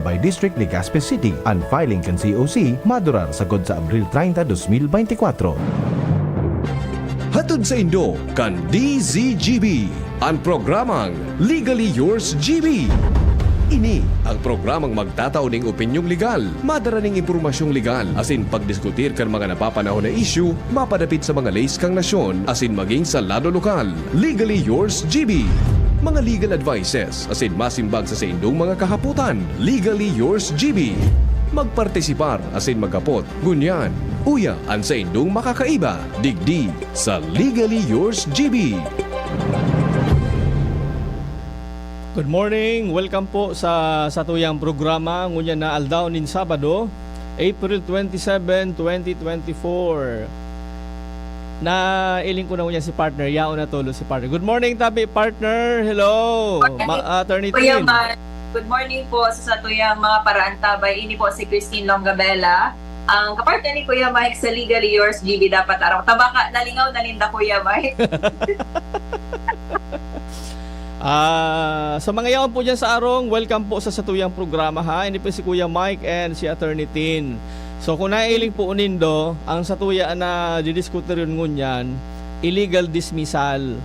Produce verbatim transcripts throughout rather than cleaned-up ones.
by District Legazpi City. An filing kan C O C madurar sagkod sa Abril treinta, dos mil beintikwatro. Hatod saindo kan D Z G B, an programang Legally Yours G B. Ini ang programang magtatao ning opinyong legal, madara ning impormasyong legal, asin pagdiskutir kan mga napapanahon na isyu mapadapit sa mga leis kan nasyon asin magin sa lado lokal. Legally Yours G B. Mga legal advices asin masimbag sa saindong mga kahapotan. Legally Yours G B. Magpartisipar asin maghapot. Ngunyan, uya an saindong makakaiba digdi sa Legally Yours G B. Good morning! Welcome po sa satuyang programa ngunyan na aldaw nin Sabado, April twenty-seven, twenty twenty-four. Nailing ko na ngunyan si partner. Yaon na tulo si partner. Good morning, tabi partner. Hello, Morning, ma-, Attorney Kuya Tin. Mar. Good morning po sa satuyang mga paraantabay. Ini po si Christine Longabella, ang kapartner ni Kuya Mike sa Legally Yours G B. Dapat araw. Tabaka, nalingaw na ninda, Kuya Mike. Ah, sa mga yaon po dyan sa arong, welcome po sa satuyang programa, ha. Ini po si Kuya Mike and si Attorney Tin. So, kung nailing po nindo, ang satuya na didiskutir yun ngunyan, illegal dismissal.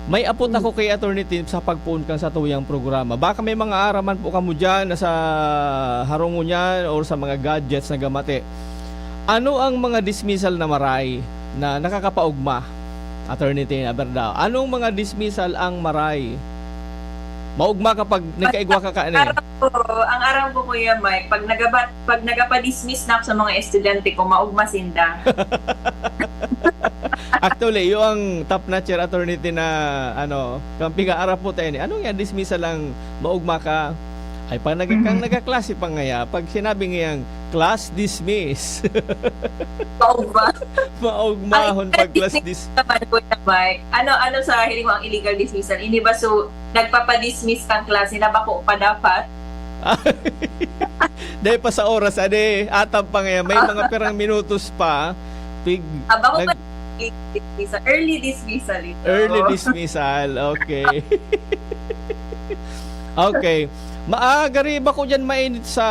May apot Hmm. ako kay Attorney Tin sa pagpoon kan satuyang programa. Baka may mga araman po kamo dyan na sa harong ngunyan or sa mga gadgets na gamate. Ano ang mga dismissal na maray na nakakapaogma, Attorney Tin Aberdao? Anong mga dismissal ang maray? Maogma kapag nagkaigwa ka kaini? Aram ko, ang aram ko, Kuya Mike, pag nagaba-, pag nagapa-dismiss na ako sa mga estudyante ko, maogma sinda. Actually, iyo ang top notcher, Attorney Tin, na, ano, kan pigaarapot ini. Ano nga dismissal ang maogma ka? Ay, pag nag-, kang Mm. nagkaklase pa ngaya, pag sinabi ngayang, "Class dismiss." Maogma. Maogmahon Ang pag class dismiss dis- naman, Kuya Mike. Ano, ano sa hiling mo ang illegal dismissal? Ini ba so, nagpapadismiss kang klase na bako pa dapat? Dahil pa sa oras, ade, atam pa ngayon. May mga pirang minutos pa. Pig-, Ah, bako nag- pa dismissal. Early dismissal ito. Early dismissal, okay. Okay. Ma-, ah, gari bako dyan mainit sa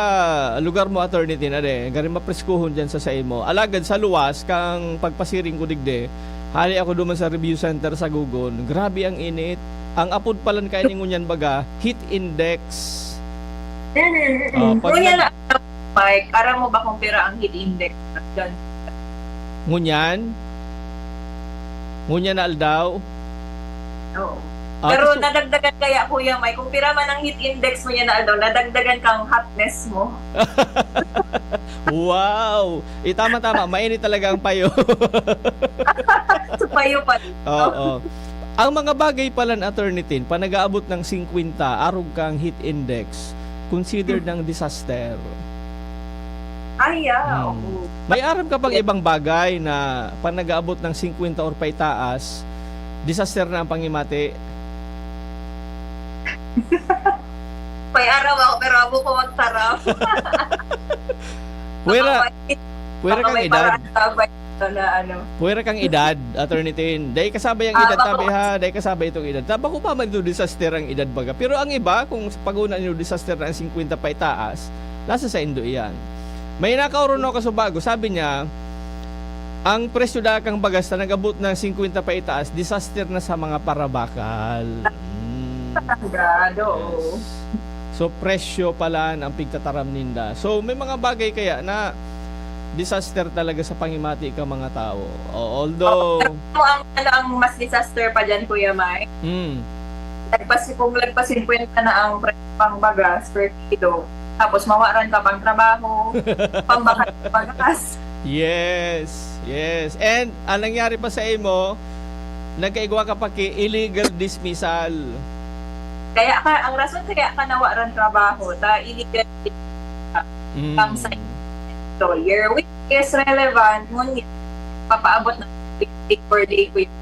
lugar mo, Attorney Tin, ade. Gari mapreskuhon dyan sa saimo. Alagad sa luwas, kang pagpasiring ko digdi, hali ako duman sa review center sa Gogon. Grabe ang init. Ang apod palan kaini ngunyan baga, heat index. Mm, mm, Oh, mm. pag Ngunyan nag- na, Mike, aram mo ba kung pira ang heat index? Diyan. Ngunyan? Ngunyan na aldaw? Oo. Ah, Pero kaso nadagdagan kaya, Kuya Mike, kung pira man ang heat index mo yan na aldaw, nadagdagan kang hotness mo. Wow! Eh, tama-tama, mainit talaga ang payo. Sa payo pa. Oo. Ang mga bagay pala na, Attorney Tin, pag nag-aabot ng singkwenta, arog kang heat index, considered Hmm. ng disaster. Ay, yeah, Hmm. oo. May aram ka pang Yeah. ibang bagay na pag nag-aabot ng singkwenta or paitaas, disaster na ang pangimati? May aram ako, pero amo ko magtaram. Puwera, Baka may, puwera baka kang may edad. Paraan ka ba na ano? Puwera kang edad, Attorney Tin. Dai kasabay ang Ah, edad, bako. Tabi, ha? Dai kasabay itong edad. Ta-, bako pa man ito disaster ang edad, baga. Pero ang iba, kung sa pag-una nyo disaster na ang singkwenta pa itaas, nasa saindo iyan. May nakaorono ka sa bago, sabi niya, ang presyo da kang bagas na nag-abot ng singkwenta pa itaas, disaster na sa mga parabakal. Mm. Talaga, oo. Yes. So, presyo pala ang pigtataram ninda. So, may mga bagay kaya na disaster talaga sa pangimati ka mga tao. O, although Oo, alam mo ang, ano, ang mas disaster pa dyan, Kuya Mike? Hmm. Lagpas, kung lagpas singkwenta na ang presyo pang bagas per kilo, tapos mawaran ka pang trabaho, pambakal ng bagas. Yes, yes. And ang nangyari pa sa imo, nagkaigwa ka pa ki illegal dismissal. Kaya ka, ang rason kaya ka nawaran trabaho, ta illegal Mm. ang sa employer, which is relevant, ngunit papaabot na per day ko yun.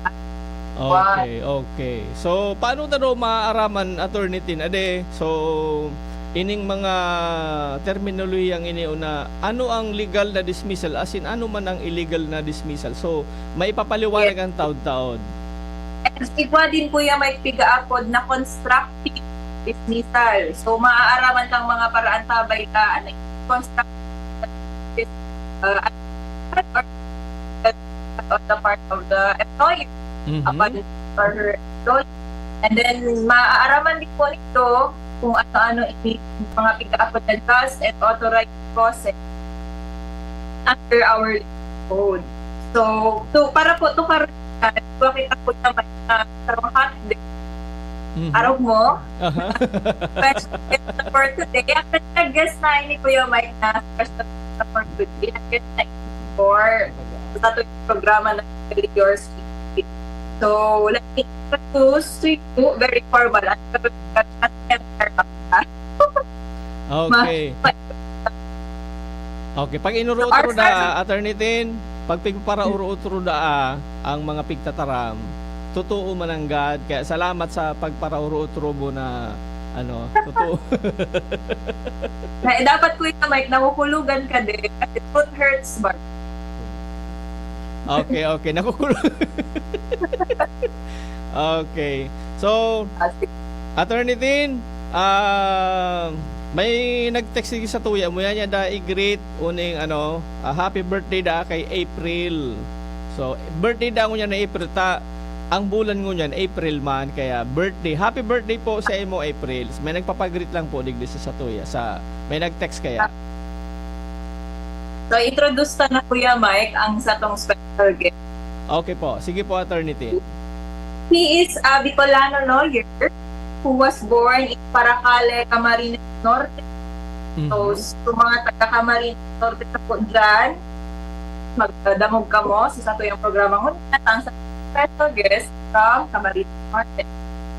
Okay, okay. So, paano ta daw maaaraman, Attorney Tin? Ade, so, ining mga terminolohiyang ini una, ano ang legal na dismissal? As in, ano man ang illegal na dismissal? So, maipapaliwanag Yes. ang taod-taod. And igwa din, Kuya Mike, pigaapod na constructive dismissal. So, maaaraman kang mga paraan tabay na, ano, constructive, uh, or on the part of the employer Mhm. upon or her employee. And then, maaaraman din po nito kung ano-ano yung mga pigkaapod na just and authorized process under our code. So, to, para po to karon, bakit ako naman na sa hot day, Mhm. araw mo, Aha. Special guest for today. Ang nag-guest na ni Kuya Mike na special guest for today. Nag-guest na for sa ating programa na Yours Weekly. So, let me introduce to you, very formal. At, at, at, Okay. Okay, pag inuruot So, our ro da, Attorney Tin, pag pigparaurot ro da, ah, ang mga pigtataram, totoo mananggad. Kaya salamat sa pagparaurot ro mo na, ano, totoo. Na, eh, dapat, Kuya Mike, nahuhulugan ka din kasi truth hurts, but Okay, okay. Nakukulong. Okay. So, Ah, sige. Attorney Tin, ah, may nag-text sige sa tuya mo yan, yan da i-greet uning ano, ah, happy birthday da kay April. So, birthday da ngunyan na April ta, ang bulan ngunyan April man, kaya birthday. Happy birthday po sa imo, April. May nagpapag-greet lang po digdi sa, sa tuya, sa may nag-text kaya. So, introduce ta na, Kuya Mike, ang satong special guest. Okay po. Sige po, Attorney Tin. He is a Bicolano lawyer who was born in Paracale, Camarines Norte. So, Mhm. sa mga taga Camarines Norte na po dyan, magdamog kamo sa satuyang programa ngunyan, ang sa special guest from Camarines Norte.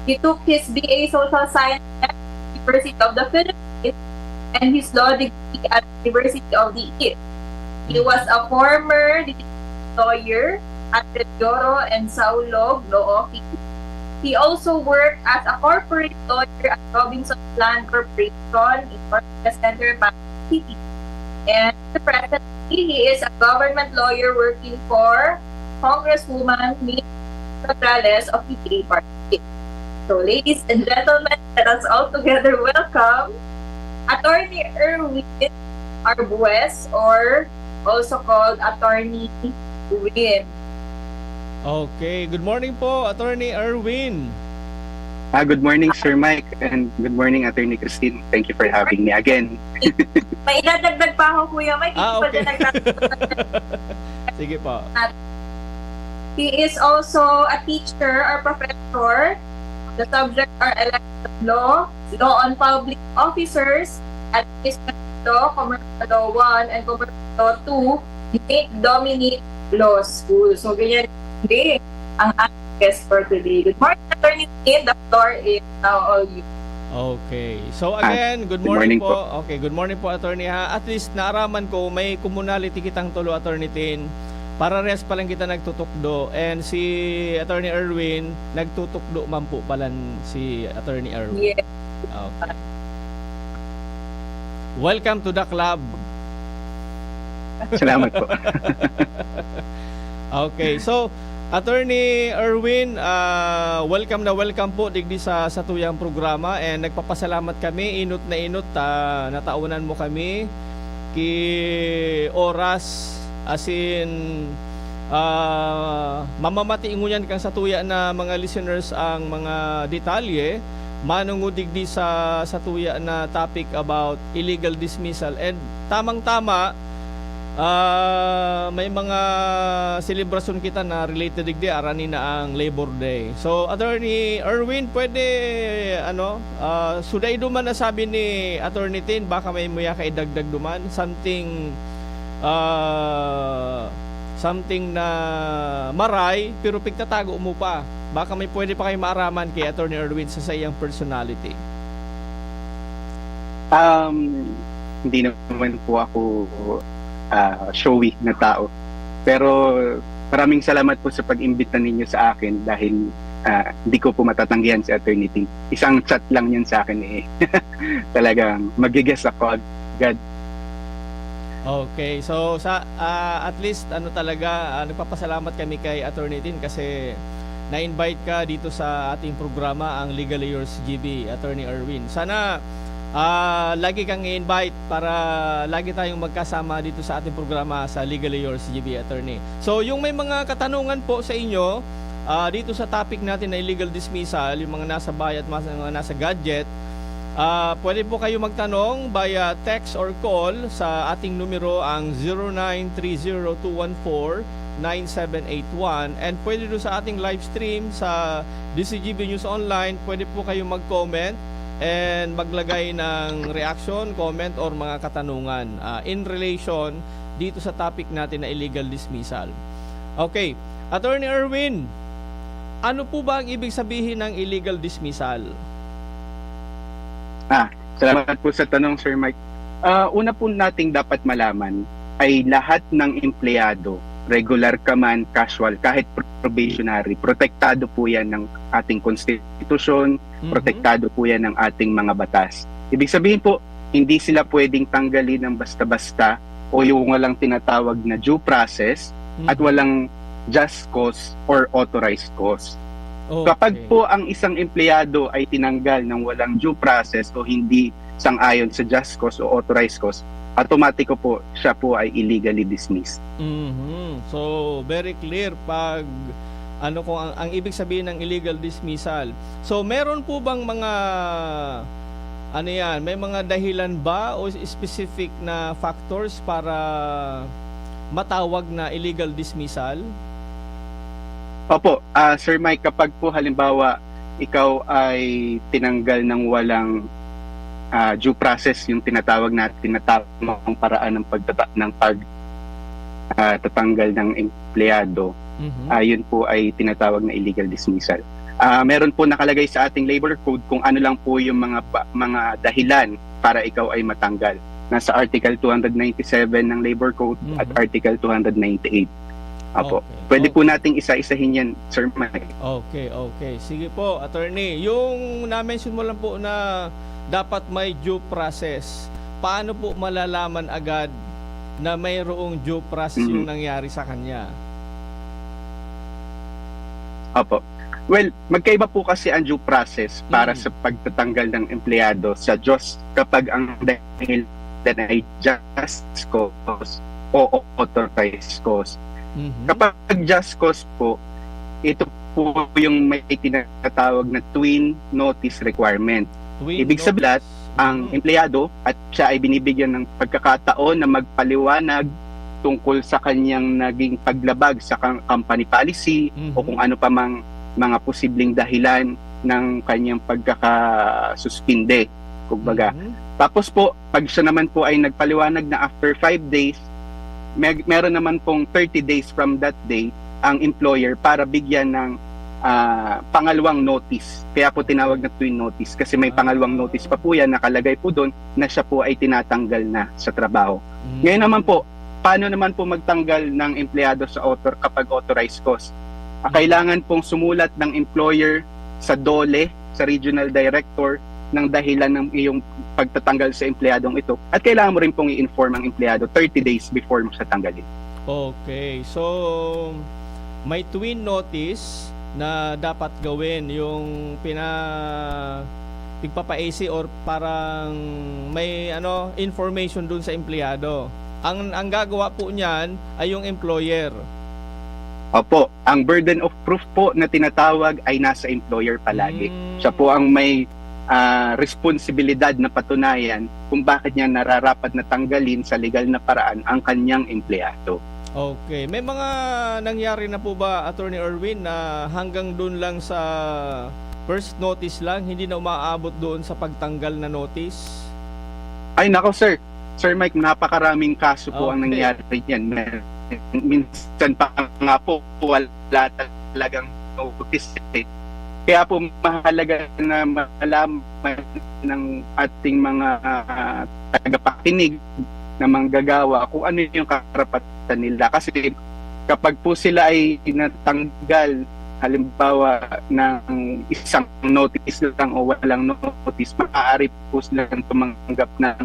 He took his B A Social Science at University of the Philippines and his law degree at University of the East. He was a former lawyer at Teodoro and Saulog Law Office. He also worked as a corporate lawyer at Robinsons Land Corporation in Ortigas Center, Pasay City. And presently, he is a government lawyer working for Congresswoman Min Cabrales of the P P A Party. So, ladies and gentlemen, let us all together welcome Attorney Erwin Arbues, or also called Attorney Win. Okay. Good morning po, Attorney Erwin. Ah, good morning, Sir Mike, and good morning, Attorney Christine. Thank you for having me again. May idadagdag pa ako, Kuya Mike. Hindi Ah, pa okay. din nagtatapos. Sige po. He is also a teacher or professor. The subject are elections of law, law on public officers, administrative law, commercial law one, and commercial law two, Saint Dominic Law School. So, ganyan din ang ating guest for today. Good morning, Attorney Tin. The floor is now all you. Okay. So Ah, again, good good morning morning po. Okay, good morning po, Attorney, ha. At least naaraman ko may commonality kitang tulo, Attorney Tin. Parehas pa lang kita nagtutukdo, and si Attorney Erwin nagtutukdo man po palan si Attorney Erwin. Yes. Okay. Welcome to the club. Salamat po. Okay. So, Attorney Erwin, ah, welcome na welcome po digdi sa satuyang programa, and nagpapasalamat kami, inot na inot, ah, nataonan mo kami ki oras, as in, ah, mamamati ngunyan kan satuya na mga listeners ang mga detalye manungod digdi sa satuya na topic about illegal dismissal, and tamang-tama, ah, may mga selebrasyon kita na related digdi, arani na ang Labor Day. So, Attorney Erwin, pwede, ano, ah, sudaido man na sabi ni Attorney Tin, baka may muya ka idagdag duman, something, ah, something na maray, pero pigtatago mo pa. Baka may pwede pa kayo maaraman kay Attorney Erwin sa saiyang personality. Um, hindi naman po ako ah, showy na tao. Pero maraming salamat po sa pag-imbita ninyo sa akin dahil ah, hindi ko po matatanggihan si Attorney Tin. Isang chat lang yan sa akin eh. Talagang magigas ako agad. Okay, so sa ah, at least ano talaga, ah, nagpapasalamat kami kay Attorney Tin kasi na-invite ka dito sa ating programa, ang Legally Yours G B, Attorney Erwin. Sana, ah, lagi kang i-invite para lagi tayong magkasama dito sa ating programa sa Legally Yours G B, Attorney. So, yung may mga katanungan po sa inyo, ah, dito sa topic natin na illegal dismissal, yung mga nasa bahay at mas-, mga nasa gadget, ah, pwede po kayo magtanong via text or call sa ating numero, ang zero nine three zero two one four nine seven eight one, and pwede doon sa ating live stream sa D C G B News Online, pwede po kayo mag-comment and maglagay ng reaction, comment, or mga katanungan, ah, in relation dito sa topic natin na illegal dismissal. Okay, Attorney Erwin, ano po ba ang ibig sabihin ng illegal dismissal? Ah, salamat po sa tanong, Sir Mike. Ah, una po nating dapat malaman ay lahat ng empleyado, regular ka man, casual, kahit probationary, protektado po yan ng ating konstitusyon, Mhm. protektado po yan ng ating mga batas. Ibig sabihin po, hindi sila pwedeng tanggalin ng basta-basta o yung walang tinatawag na due process at Mhm. walang just cause or authorized cause. Okay. Kapag po ang isang empleyado ay tinanggal ng walang due process o hindi sang-ayon sa just cause o authorized cause, automatiko po siya po ay illegally dismissed. Mhm. So, very clear pag ano kung ang, ang ibig sabihin ng illegal dismissal. So, meron po bang mga ano yan, may mga dahilan ba o specific na factors para matawag na illegal dismissal? Opo, ah, Sir Mike, kapag po halimbawa ikaw ay tinanggal ng walang ah, due process, yung tinatawag natin na tamang paraan ng pagtata ng pag ah, tatanggal ng empleyado, Mhm. ah, yun po ay tinatawag na illegal dismissal. Ah, meron po nakalagay sa ating labor code kung ano lang po yung mga ba- mga dahilan para ikaw ay matanggal. Nasa Article two hundred ninety-seven ng Labor Code Mhm. at Article two hundred ninety-eight. Apo. Okay. Pwede Oh. po nating isa-isahin yan, Sir Mike. Okay, okay. Sige po, attorney. Yung na-mention mo lang po na dapat may due process, paano po malalaman agad na mayroong due process Mhm. yung nangyari sa kanya? Opo. Well, magkaiba po kasi ang due process para Mm. sa pagtatanggal ng empleyado sa just kapag ang dahilan ay just cause o authorized cause. Mhm. Kapag just cause po, ito po yung may tinatawag na twin notice requirement. Twin Ibig sabihin, notice. Ang Mhm. empleyado at siya ay binibigyan ng pagkakataon na magpaliwanag tungkol sa kanyang naging paglabag sa kang- company policy Mhm. o kung ano pa mang mga posibleng dahilan ng kanyang pagkakasuspinde, kumbaga. Mhm. Tapos po, pag siya naman po ay nagpaliwanag na after five days, may, meron naman pong thirty days from that day ang employer para bigyan ng ah, pangalawang notice. Kaya po tinawag na twin notice kasi may Ah. pangalawang notice pa po yan, nakalagay po doon na siya po ay tinatanggal na sa trabaho. Mhm. Ngayon naman po, paano naman po magtanggal ng empleyado sa author kapag authorized cause? Ah, kailangan pong sumulat ng employer sa DOLE, sa regional director, ng dahilan ng iyong pagtatanggal sa empleyadong ito, at kailangan mo rin pong i-inform ang empleyado thirty days before mo siya tanggalin. Okay. So, may twin notice na dapat gawin, yung pina pigpapaisi or parang may ano, information dun sa empleyado. Ang ang gagawa po niyan ay yung employer. Opo, ang burden of proof po na tinatawag ay nasa employer palagi. Mm. Siya po ang may ah, responsibilidad na patunayan kung bakit niya nararapat na tanggalin sa legal na paraan ang kanyang empleyado. Okay. May mga nangyari na po ba, Attorney Erwin, na hanggang doon lang sa first notice lang, hindi na umaabot doon sa pagtanggal na notice? Ay, nako, sir. Sir Mike, napakaraming kaso po ang Okay. nangyari niyan. Minsan pa nga po, wala talagang notice eh. Kaya po mahalaga na malaman ng ating mga ah, tagapakinig na manggagawa kung ano yung karapatan nila. Kasi kapag po sila ay natanggal, halimbawa ng isang notice lang o walang notice, maaari po silang tumanggap ng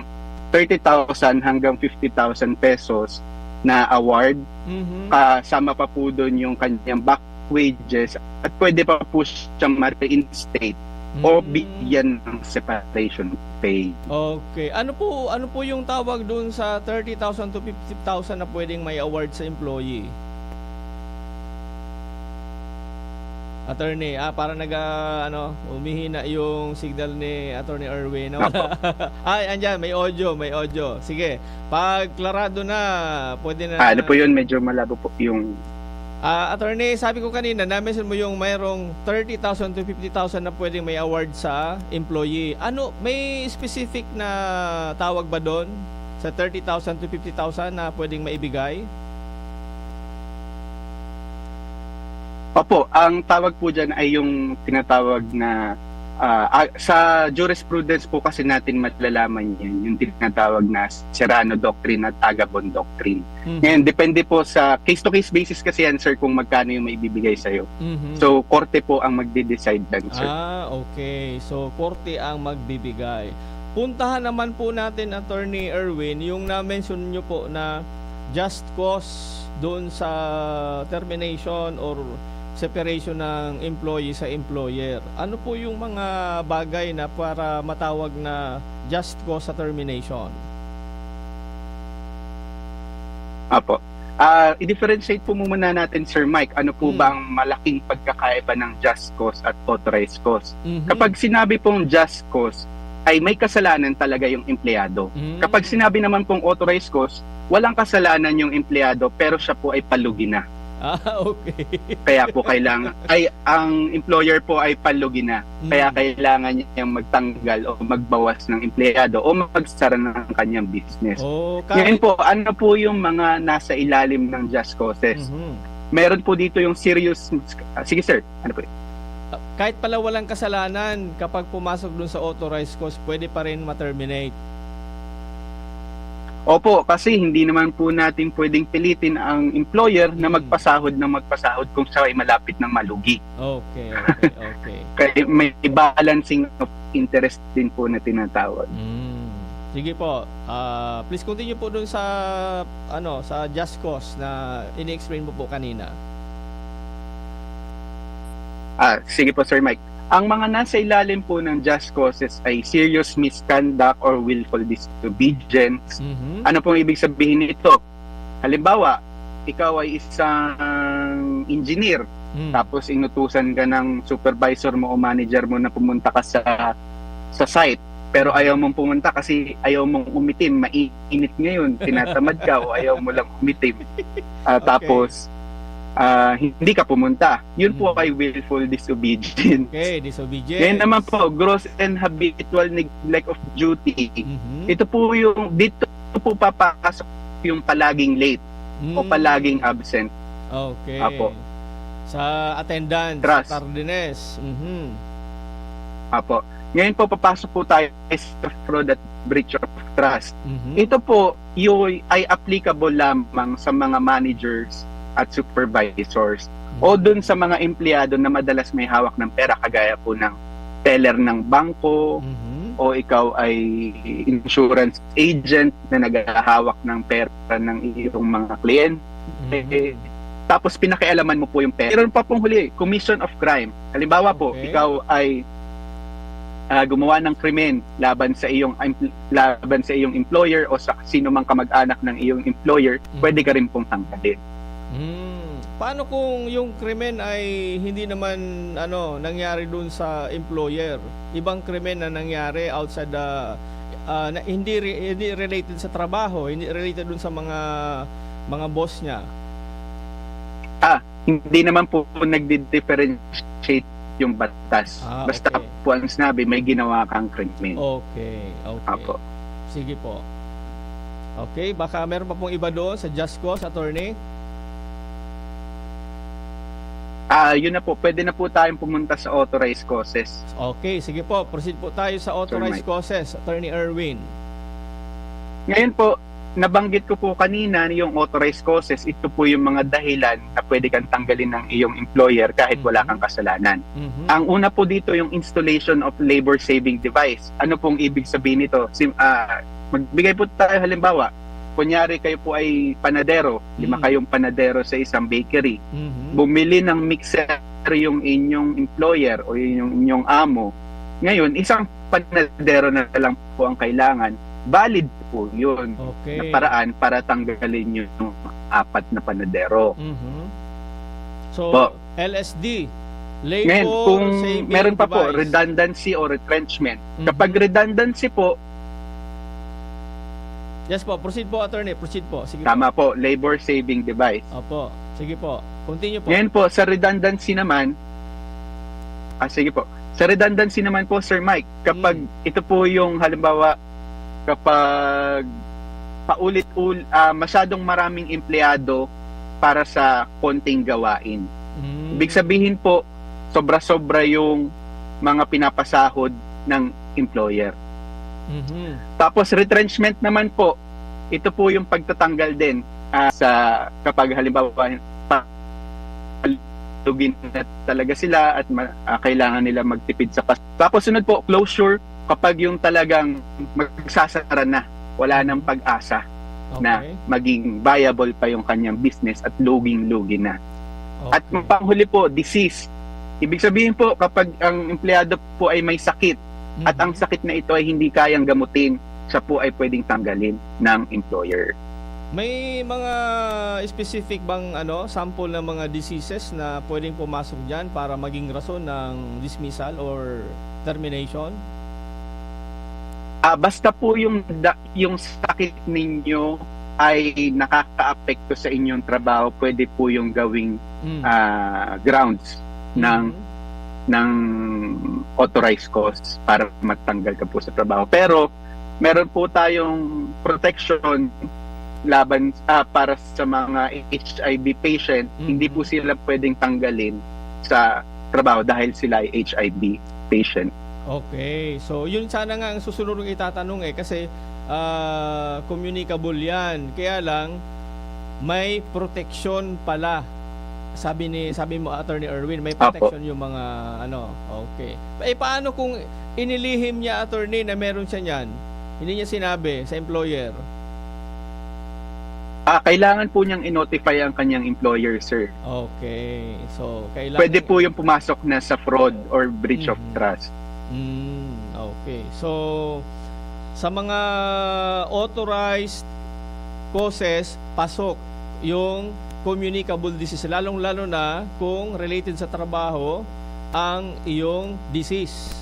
thirty thousand hanggang fifty thousand pesos na award. Mhm. Kasama pa po doon yung kanyang back wages at pwede pa po siyang ma-reinstate o Mm. bigyan ng separation pay. Okay. Ano po ano po yung tawag doon sa thirty thousand to fifty thousand na pwedeng may award sa employee? Attorney, ah, para nag ah, ano, humihina yung signal ni Attorney Erwin. Nawala. Opo. Ay, andyan, may audio, may audio. Sige, pag klarado na, pwede na. Ah, ano po yun? Medyo malabo po yung Ah, attorney, sabi ko kanina, na-mention mo yung mayroong thirty thousand to fifty thousand na pwedeng may award sa employee. Ano, may specific na tawag ba doon sa thirty thousand to fifty thousand na pwedeng maibigay? Opo, ang tawag po dyan ay yung tinatawag na, ah, ah, sa jurisprudence po kasi natin malalaman yan, yung tinatawag na Serrano Doctrine at Agabon Doctrine. Mhm. Ngayon, depende po sa case-to-case basis kasi yan, sir, kung magkano yung maibibigay sa'yo. Mhm. So, korte po ang magde-decide dyan, sir. Ah, okay. So, korte ang magbibigay. Puntahan naman po natin, Attorney Erwin, yung na-mention nyo po na just cause doon sa termination or separation ng employee sa employer. Ano po yung mga bagay na para matawag na just cause sa termination? Apo. Ah, i-differentiate po muna natin, Sir Mike, ano po Hmm. ba ang malaking pagkakaiba ng just cause at authorized cause? Mhm. Kapag sinabi pong just cause, ay may kasalanan talaga yung empleyado. Mm. Kapag sinabi naman pong authorized cause, walang kasalanan yung empleyado pero siya po ay palugi na. Ah, okay. Kaya po kailangan, ay ang employer po ay palugi na. Mm. Kaya kailangan niyang magtanggal o magbawas ng empleyado o magsara ng kanyang business. Oh, Ngayon kahit po, ano po yung mga nasa ilalim ng just causes? Mhm. Meron po dito yung serious, ah, sige sir, ano po yun? Kahit pala walang kasalanan, kapag pumasok dun sa authorized cause, pwede pa rin ma-terminate. Opo, kasi hindi naman po natin pwedeng pilitin ang employer na Hmm. magpasahod ng magpasahod kung siya ay malapit ng malugi. Okay, okay, okay. Kaya may balancing of interest din po na tinatawag. Mm. Sige po. Ah, please continue po dun sa ano, sa just cause na ini-explain mo po kanina. Ah, sige po, Sir Mike. Ang mga nasa ilalim po ng just causes ay serious misconduct or willful disobedience. Mhm. Ano pong ibig sabihin nito? Halimbawa, ikaw ay isang engineer, Mm. tapos inutusan ka ng supervisor mo o manager mo na pumunta ka sa sa site, pero ayaw mong pumunta kasi ayaw mong umitim, mainit ngayon, tinatamad ka o ayaw mo lang umitim. Ah, Okay. Tapos, ah, hindi ka pumunta. Yun po Mm. ay willful disobedience. Okay, disobedience. Ngayon naman po, gross and habitual neglect of duty. Mhm. Ito po yung, dito po papasok yung palaging late o Mm. palaging absent. Okay. Apo. Sa attendance, Trust. tardiness. Mhm. Apo. Ngayon po, papasok po tayo sa fraud at breach of trust. Mhm. Ito po, yun ay applicable lamang sa mga managers at supervisors o dun sa mga empleyado na madalas may hawak ng pera, kagaya po ng teller ng bangko Mhm. o ikaw ay insurance agent na naghahawak ng pera ng iyong mga kliyente. Mhm. Tapos pinakialaman mo po yung pera. Meron pa pong huli, commission of crime. Halimbawa po, Okay. ikaw ay ah, gumawa ng krimen laban sa iyong empl- laban sa iyong employer o sa sino mang kamag-anak ng iyong employer, Mhm. pwede ka rin pong tanggalin. Hmm. Paano kung yung krimen ay hindi naman ano nangyari doon sa employer? Ibang krimen na nangyari outside the ah, na, hindi re- hindi related sa trabaho, hindi related doon sa mga mga boss niya. Ah, hindi naman po nagdi-differentiate yung batas. Ah, Basta okay. po ang sinabi, may ginawa kang krimen. Okay, okay. Apo. Sige po. Okay, baka meron pa pong iba doon sa just cause, attorney? Ah, yun na po. Pwede na po tayong pumunta sa authorized causes. Okay, sige po. Proceed po tayo sa authorized Mike. Causes, Attorney Erwin. Ngayon po, nabanggit ko po kanina yung authorized causes. Ito po yung mga dahilan na pwede kang tanggalin ng iyong employer kahit wala Mhm. kang kasalanan. Mhm. Ang una po dito yung installation of labor saving device. Ano pong ibig sabihin nito? Sim, ah, magbigay po tayo halimbawa. kunyari kayo po ay panadero, lima Mm. kayong panadero sa isang bakery, Mhm. bumili ng mixer yung inyong employer o yung inyong amo. Ngayon, isang panadero na lang po ang kailangan. Valid po yun Okay. na paraan para tanggalin yung apat na panadero. Mhm. So, Po. L S D, labor Ngayon, kung saving meron pa po, device. Redundancy or retrenchment. Mhm. Kapag redundancy po, Yes po, proceed po, attorney. Proceed po. Sige Tama po, labor saving device. Po. Opo. Sige po. Continue po. Ngayon po, sa redundancy naman, ah, sige po. Sa redundancy naman po, Sir Mike, kapag Mm. ito po yung halimbawa, kapag paulit-ul ah, masyadong maraming empleyado para sa konting gawain. Mm. Ibig sabihin po, sobra-sobra yung mga pinapasahod ng employer. Mhm. Tapos retrenchment naman po, ito po yung pagtatanggal din, ah, sa kapag halimbawa pa- lugi na talaga sila at ma- ah, kailangan nila magtipid sa pas. Tapos sunod po, closure, kapag yung talagang magsasara na, wala nang pag-asa na Okay. maging viable pa yung kanyang business at luging-lugi na. At Okay. panghuli po, disease. Ibig sabihin po, kapag ang empleyado po ay may sakit at Mhm. ang sakit na ito ay hindi kayang gamutin, siya po ay pwedeng tanggalin ng employer. May mga specific bang ano, sample ng mga diseases na pwedeng pumasok diyan para maging rason ng dismissal or termination? Ah, basta po yung da- yung sakit ninyo ay nakakaapekto sa inyong trabaho, pwede po yung gawing Mm. ah, grounds ng Mhm. ng authorized cause para matanggal ka po sa trabaho. Pero meron po tayong protection laban ah, para sa mga H I V patient, Mhm. Hindi po sila pwedeng tanggalin sa trabaho dahil sila ay H I V patient. Okay. So, yun sana nga ang susunod kong itatanong eh kasi ah, communicable 'yan. Kaya lang may protection pala. Sabi ni sabi mo, Attorney Erwin, may Apo. protection yung mga ano. Okay. Eh paano kung inilihim niya, attorney, na meron siya niyan? Hindi niya sinabi sa employer. Ah, kailangan po niyang i-notify ang kanyang employer, sir. Okay. So, kailangan Pwede po yung pumasok na sa fraud or breach of Mhm. trust. Mm, okay. So, sa mga authorized causes, pasok yung communicable disease, lalong-lalo na kung related sa trabaho ang iyong disease.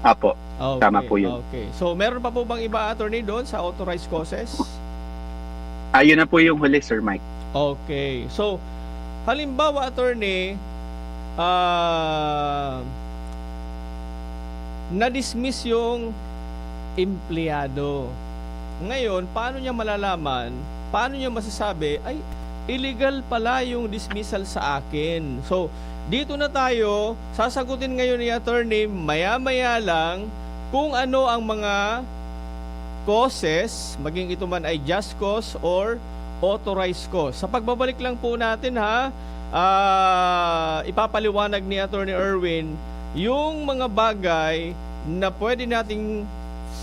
Apo. Okay, Tama po yun. Okay. So, meron pa po bang iba, attorney, doon sa authorized causes? Ayun na po yung huli, Sir Mike. Okay. So, halimbawa, attorney, ah, na-dismiss yung empleyado. Ngayon, paano niya malalaman, paano niya masasabi, "Ay, illegal pala yung dismissal sa akin"? So, dito na tayo, sasagutin ngayon ni attorney maya-maya lang kung ano ang mga causes, maging ito man ay just cause or authorized cause. Sa pagbabalik lang po natin ha, ah, ipapaliwanag ni Attorney Erwin yung mga bagay na pwede nating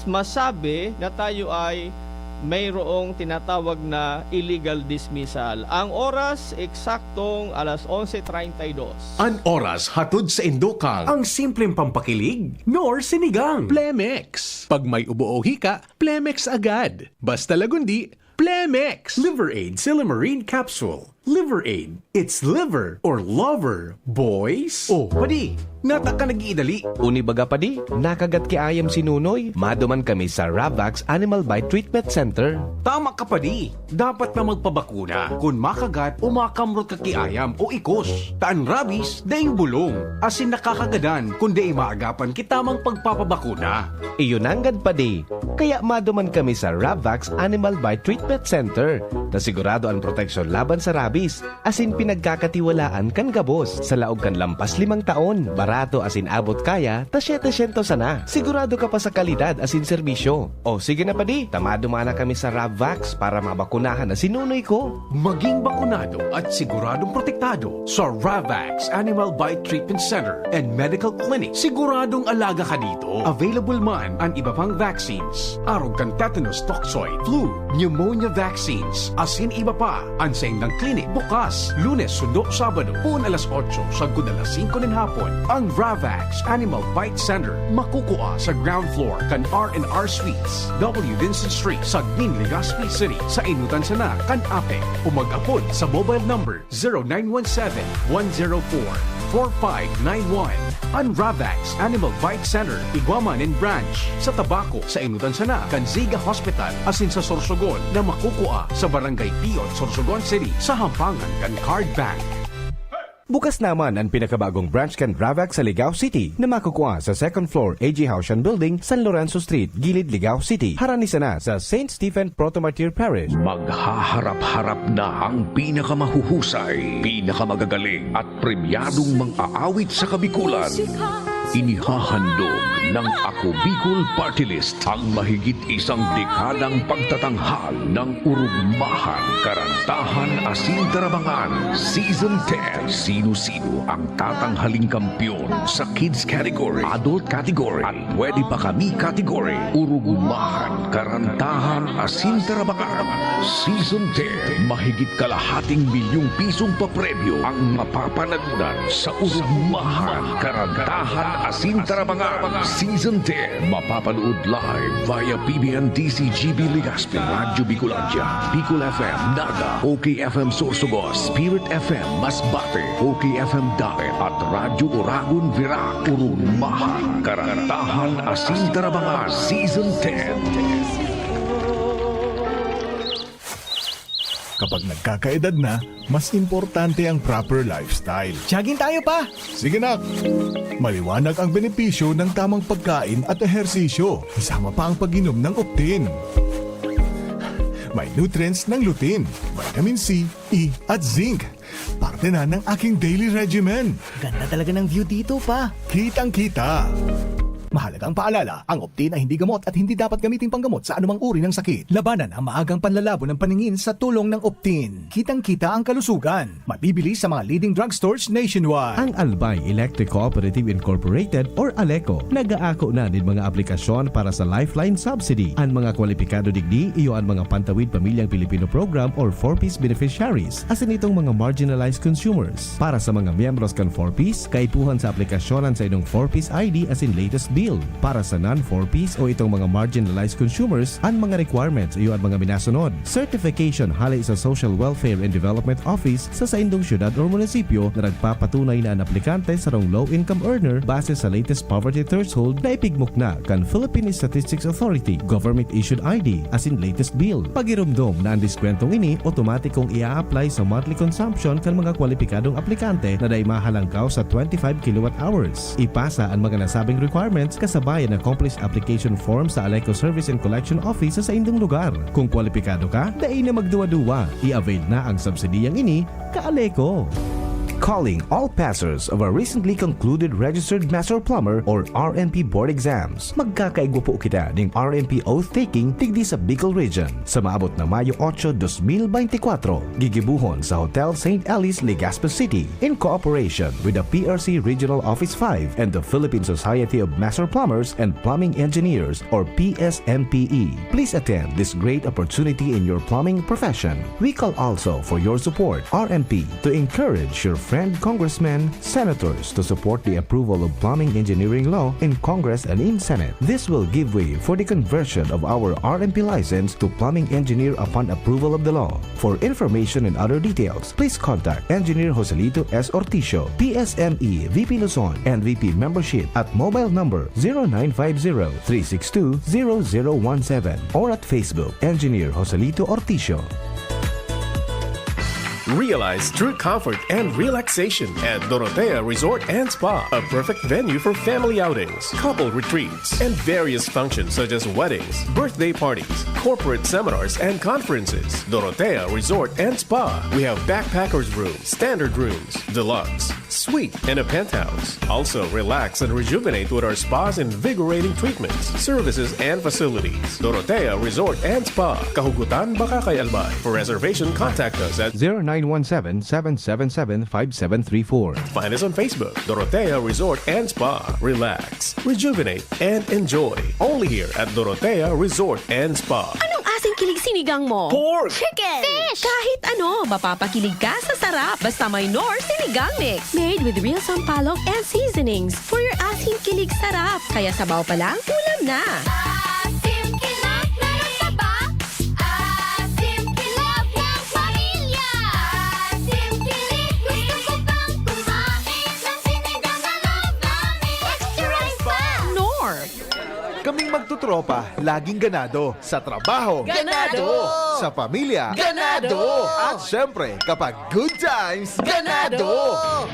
masabi na tayo ay mayroong tinatawag na illegal dismissal. Ang oras, eksaktong alas onse treinta y dos. An oras hatod sa indokang ang simpleng pampakilig nor sinigang. Plemex. Pag may ubo o hika, Plemex agad. Basta lagundi, Plemex. Liver Aid Silymarin Capsule. Liver Aid. It's liver or lover, boys. Oh, padi, nata ka nag-iidali. Uni baga padi, nakagat ki ayam si Nunoy. Maduman kami sa Ravax Animal Bite Treatment Center. Tama ka padi. Dapat na magpabakuna kun makagat o makamrot ka ki ayam o ikos. Ta an rabies, daing bulong, asin nakakagadan kun dai maagapan ki tamang pagpapabakuna. Iyo nanggad padi. Kaya maduman kami sa Ravax Animal Bite Treatment Center, ta sigurado an proteksyon laban sa rabies. bis, asin pinagkakatiwalaan kan gabos. Sa laog kan lampas limang taon, barato asin abot kaya, ta setecientos sana. Sigurado ka pa sa kalidad asin serbisyo. O sige na padi, ta maduma na kami sa Ravvax para mabakunahan na si nunoy ko. Maging bakunado at siguradong protektado sa Ravax Animal Bite Treatment Center and Medical Clinic. Siguradong alaga ka dito. Available man an iba pang vaccines, arog kan tetanus toxoid, flu, pneumonia vaccines, asin iba pa. An saindang klinik bukas Lunes sundo Sabado, poon alas otso sagkod alas singko nin hapon. Ang Ravax Animal Bite Center makukua sa ground floor kan R and R Suites, W Vincent Street, Sagmin, Legazpi City, sa Inutan sana kan APEC. O mag-apod sa mobile number zero nine one seven, one zero four, four five nine one. An Ravax Animal Bite Center, igwa man nin branch sa Tabaco, sa Inutan sana kan Ziga Hospital, asin sa Sorsogon na makukua sa Barangay Piyot, Sorsogon City, sa hampangan kan Card Bank. Bukas naman an pinakabagong branch kan Ravax sa Ligao City na makukua sa second floor A G Haushan Building, San Lorenzo Street, Gilid, Ligao City. Harani sana sa Saint Stephen Proto-Martyr Parish. Maghaharap-harap na ang pinakamahuhusay, pinakamagagaling at premyadong mang-aawit sa Kabikulan. Inihahandog ng Ako Bicol Party List ang mahigit isang dekadang pagtatanghal ng urugmahan, karantahan asin tarabangan. Season ten. Sino-sino ang tatanghaling kampiyon sa kids category, adult category, at pwede pa kami category? Urugmahan, karantahan asin tarabangan. Season ten. Mahigit kalahating milyong pisong papremyo ang mapapanalunan sa Urugmahan, Karantahan asin Tarabangan Season ten. Mapapanood live via P B N D C G B Legazpi, Radyo Bicolandia, Bicol F M Naga, O K F M Sorsogon, Spirit F M Masbate, O K F M Daet at Radyo Oragon Virac. Urugmahan, Karantahan asin Tarabangan Season ten. Kapag nagkakaedad na, mas importante ang proper lifestyle. Jogging tayo, pa! Sige, nak! Maliwanag ang benepisyo ng tamang pagkain at ehersisyo, kasama pa ang pag-inom ng Optin. May nutrients ng lutein, vitamin C, E, at zinc. Parte na ng aking daily regimen. Ganda talaga ng view dito, pa. Kitang-kita. Mahalagang paalala, ang Optin ay hindi gamot at hindi dapat gamiting panggamot sa anumang uri ng sakit. Labanan ang maagang panlalabo ng paningin sa tulong ng Optin. Kitang-kita ang kalusugan. Mabibili sa mga leading drugstores nationwide. Ang Albay Electric Cooperative Incorporated or ALECO nag-aako na nin mga aplikasyon para sa Lifeline Subsidy. An mga kwalipikado digdi iyo an mga Pantawid Pamilyang Pilipino Program or four Ps beneficiaries, asin itong mga marginalized consumers. Para sa mga miyembros kan four Ps, kaipuhan sa aplikasyon an saindong four Ps I D asin latest bill. Para sa non-four Ps o itong mga marginalized consumers, an mga requirements iyo an mga minasunod. Certification hale sa Social Welfare and Development Office sa saindong syudad or munisipyo na nagpapatunay na an aplikante sarong low-income earner base sa latest poverty threshold na ipigmukna kan Philippine Statistics Authority, government-issued I D, asin latest bill. Pagiromdom na an diskwentong ini otomatikong ia-apply sa monthly consumption kan mga kwalipikadong aplikante na dai mahalangkaw sa twenty-five kilowatt hours. Ipasa an mga nasabing requirements kasabay an accomplished application form sa ALECO Service and Collection Office sa saindong lugar. Kung kwalipikado ka, dai na magduwa-duwa. I-avail na ang subsidiyang ini, ka-ALECO. Calling all passers of our recently concluded Registered Master Plumber or R M P Board Exams. Magkakaigwa po kita ning R M P oath-taking digdi sa Bicol Region sa maabot na Mayo otso, dos mil beintikwatro. Gigibuhon sa Hotel Saint Alice, Legazpi City, in cooperation with the P R C Regional Office five and the Philippine Society of Master Plumbers and Plumbing Engineers or P S M P E. Please attend this great opportunity in your plumbing profession. We call also for your support, R M P, to encourage your friend congressmen, senators to support the approval of plumbing engineering law in Congress and in Senate. This will give way for the conversion of our R M P license to plumbing engineer upon approval of the law. For information and other details, please contact Engineer Joselito S. Orticio, P S M E V P Luzon, and V P Membership at mobile number zero nine five zero, three six two, zero zero one seven or at Facebook, Engineer Joselito Orticio. Realize true comfort and relaxation at Dorotea Resort and Spa, a perfect venue for family outings, couple retreats, and various functions such as weddings, birthday parties, corporate seminars, and conferences. Dorotea Resort and Spa. We have backpackers room, standard rooms, deluxe, suite, and a penthouse. Also, relax and rejuvenate with our spa's invigorating treatments, services, and facilities. Dorotea Resort and Spa, Kahugutan, Bacacay, Albay. For reservation, contact us at zero nine one seven, seven seven seven, five seven three four. Find us on Facebook, Dorotea Resort and Spa. Relax, rejuvenate, and enjoy. Only here at Dorotea Resort and Spa. Anong asing kilig sinigang mo? Pork! Chicken! Fish! Kahit ano, mapapakilig ka sa sarap. Basta may Knorr Sinigang Mix. Made with real sampalok and seasonings. For your asing kilig sarap. Kaya sabaw pa lang, ulam na. Asim kilig, meron ka ba? Asim kilig ng pamilya. Asim kilig, gusto ko pang kumain ng sinigang na love namin. Extra rice pa! Knorr! Kaming magtotropa, laging ganado. Sa trabaho. Ganado! Sa pamilya. Ganado! At syempre, kapag good times, ganado!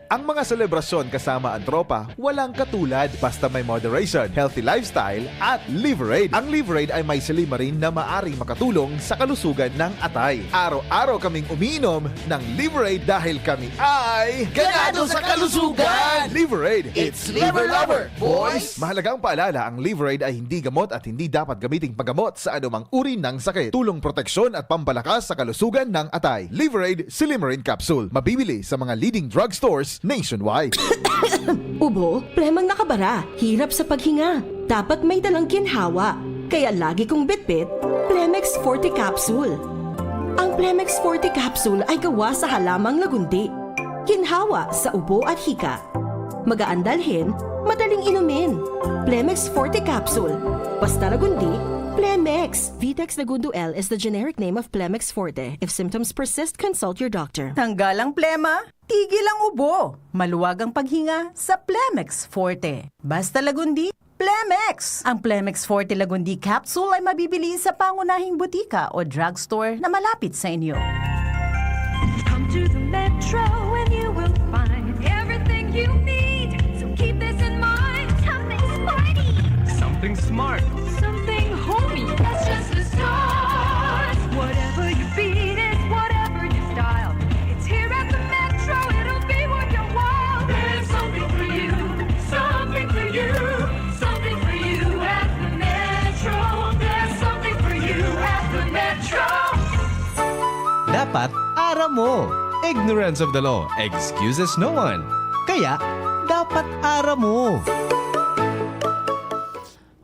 Ang mga selebrasyon kasama ang tropa, walang katulad. Basta may moderation, healthy lifestyle, at Liverade. Ang Liverade ay may silymarin na maaring makatulong sa kalusugan ng atay. Araw-araw kaming umiinom ng Liverade dahil kami ay ganado sa kalusugan! Liverade, it's Liver Lover, boys! Mahalagang paalala, ang Liverade ay hindi gamot at hindi dapat gamiting paggamot sa anumang uri ng sakit. Tulong proteksyon at pampalakas sa kalusugan ng atay. Liverade Silymarin Capsule. Mabibili sa mga leading drugstores nationwide. Ubo, plemang nakabara, hirap sa paghinga. Dapat may dalang ginhawa. Kaya lagi kong bitbit, Plemex Forte Capsule. Ang Plemex Forte Capsule ay gawa sa halamang lagundi. Ginhawa sa ubo at hika. Magaan dalhin, madaling inumin. Plemex Forte Capsule. Basta lagundi, Plemex. Vitex Lagundo L is the generic name of Plemex Forte. If symptoms persist, consult your doctor. Tanggal ang plema, tigil ang ubo. Maluwag ang paghinga sa Plemex Forte. Basta lagundi, Plemex! Ang Plemex Forte Lagundi Capsule ay mabibili sa pangunahing butika o drugstore na malapit sa inyo. Come to the Metro and you will find everything you need. So keep this in mind. Something sporty. Something smart. Something homey. That's just the start. Whatever your beat is, whatever your style, it's here at the Metro. It'll be worth your while. There's something for you. Something for you. Something for you at the Metro. There's something for you at the Metro. Dapat aram mo. Ignorance of the law excuses no one. Kaya, dapat aram mo.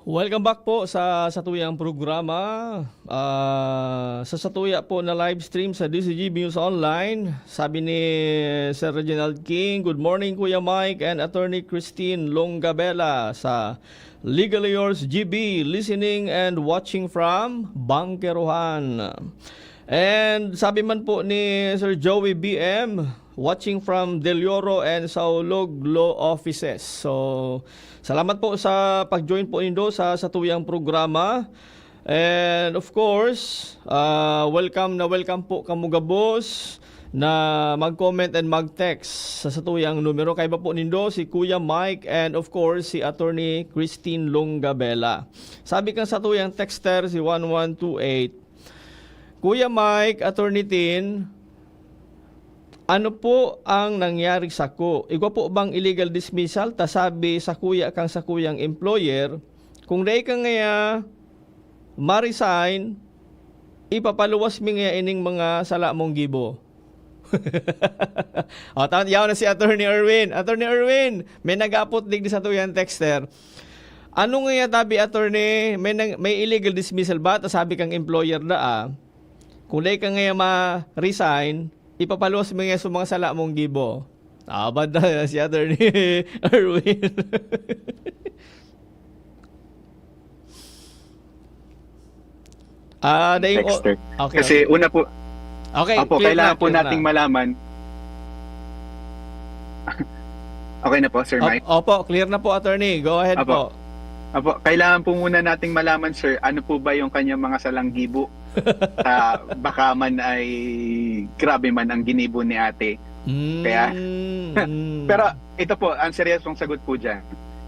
Welcome back po sa satuyang programa. Ah, sa satuya po na live stream sa D Z G B News Online, sabi ni Sir Reginald King, "Good morning, Kuya Mike and Attorney Christine Longabela sa Legally Yours G B, listening and watching from Bangkerohan." And sabi man po ni Sir Joey B M, watching from Del Oro and Saulog Law Offices. So, salamat po sa pag-join po nindo sa satuyang programa. And of course, ah, welcome na welcome po kamo gabos na mag-comment and mag-text sa satuyang numero. Kaiba po nindo si Kuya Mike and of course si Attorney Christine Longabela. Sabi kan satuyang texter, si one one two eight, "Kuya Mike, Attorney Tin, ano po ang nangyari sako? Igwa po bang illegal dismissal ta sabi sakuya kan sakuyang employer, kung dai ka ngaya ma-resign, ipapaluwas mi ngaya ining mga sala mong gibo?" O, ta-, yaw na si Attorney Erwin. Attorney Erwin, may nag-aapot digdi satuyang texter. Ano ngaya tabi, Attorney? May nang-, may illegal dismissal ba? Ta sabi kang employer na, ah, kung dai ka ngaya ma-resign, ipapaluwas mo ngaya sa mga sala mong gibo. Abad na si Attorney Erwin. Ah, dai-, o-, Texter. Okay, Kasi okay. Una po, Okay, opo, clear kailangan na, po clear nating na. Malaman. Okay na po, Sir Op-, Mike? Opo, clear na po, Attorney. Go ahead Opo. Po. Apo, kailangan po muna nating malaman, sir, ano po ba yung kanyang mga salanggibo? Ah, baka man ay grabe man ang ginibo ni ate. Kaya, Mm, mm. Pero ito po, ang seryosong sagot po dyan.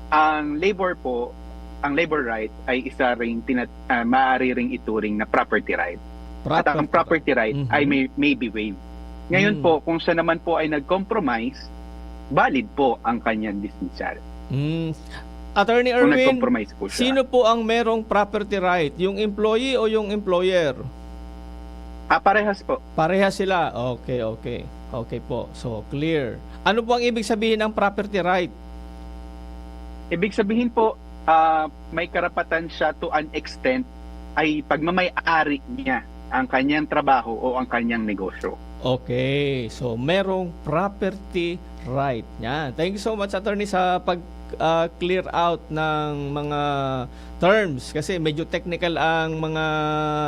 Ang labor po, ang labor right ay isa ring tinat- ah, maaari ring ituring na property right. At ang property right Mhm. ay may, may be waived. Ngayon Mm. po, kung siya naman po ay nag-compromise, valid po ang kanyang dismissal. Mm. Attorney Kung Erwin, nag-compromise po siya. Sino po ang merong property right? Yung employee o yung employer? Ah, parehas po. Parehas sila. Okay, okay. Okay po. So, clear. Ano po ang ibig sabihin ng property right? Ibig sabihin po, ah, may karapatan siya to an extent ay pagmamay-ari niya ang kanyang trabaho o ang kanyang negosyo. Okay. So, merong property right. Yan. Thank you so much, attorney, sa pag ah, clear out ng mga terms kasi medyo technical ang mga